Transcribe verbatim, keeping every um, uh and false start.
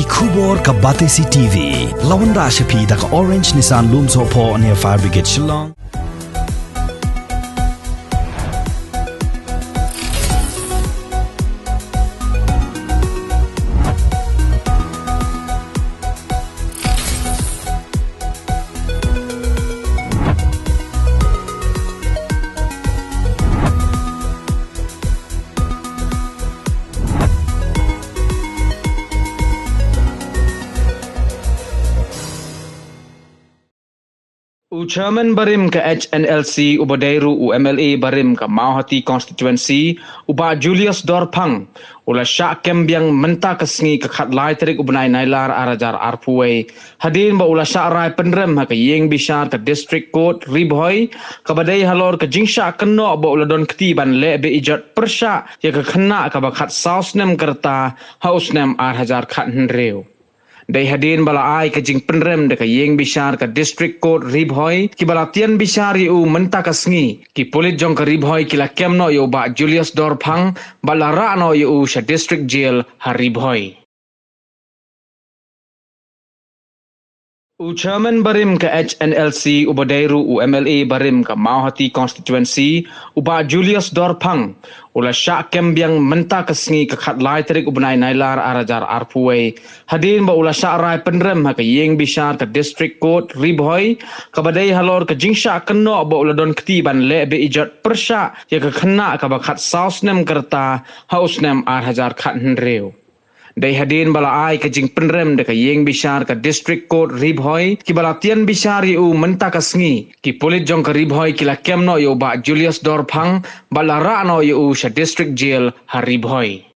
Khubor ka Batesi T V. Lawan da sha phi da ka Orange Nissan Lumsohphoh near Fire Brigade Shillong. U Chairman barim ka H N L C uba dei ruh u M L A barim ka Mawhati Constituency, u Bah Julius Dorphang, u la shah kem biang mynta ka sngi ka khatlai tarik u bnai Nailar ar hajar arphew wei, hadien ba u la shah rai pynrem ha ka ïing bishar ka District Court Ri Bhoi, kaba dei halor ka jingshah kynnoh ba u la don kti ban leh be-ijot pyrshah ïa ka khynnah kaba khatsaw snem ka rta ha u snem ar hajar khathynriew. Dei hadien ba la ai ka jingpynrem da ka ïing bishar ka District Court Ri Bhoi, kiba la tian bishar ïa u mynta ka sngi, ki pulit jong ka Ri Bhoi ki la kem noh ïa u Bah Julius Dorphang bad la rah noh ïa u sha District Jail ha Ri Bhoi. U Chairman barim ka H N L C uba dei ruh u M L A barim ka Mawhati Constituency, u Bah Julius Dorphang, u la shah kem biang mynta ka sngi ka khatlai tarik u bnai Nailar ar hajar arphew wei, hadien ba u la shah rai pynrem ha ka ïing bishar ka District Court Ri Bhoi, kaba dei halor ka jingshah kynnoh ba u la don kti ban leh be-ijot pyrshah ïa ka khynnah kaba khatsaw snem ka rta ha u snem ar hajar khathynriew. Dei hadien ba la ai ka jingpynrem da ka ïing bishar ka District Court Ri Bhoi, kiba la tian bishar ïa u mynta ka sngi, ki pulit jong ka Ri Bhoi ki la kem noh ïa u Bah Julius Dorphang bad la rah noh ïa u sha District Jail ha Ri Bhoi.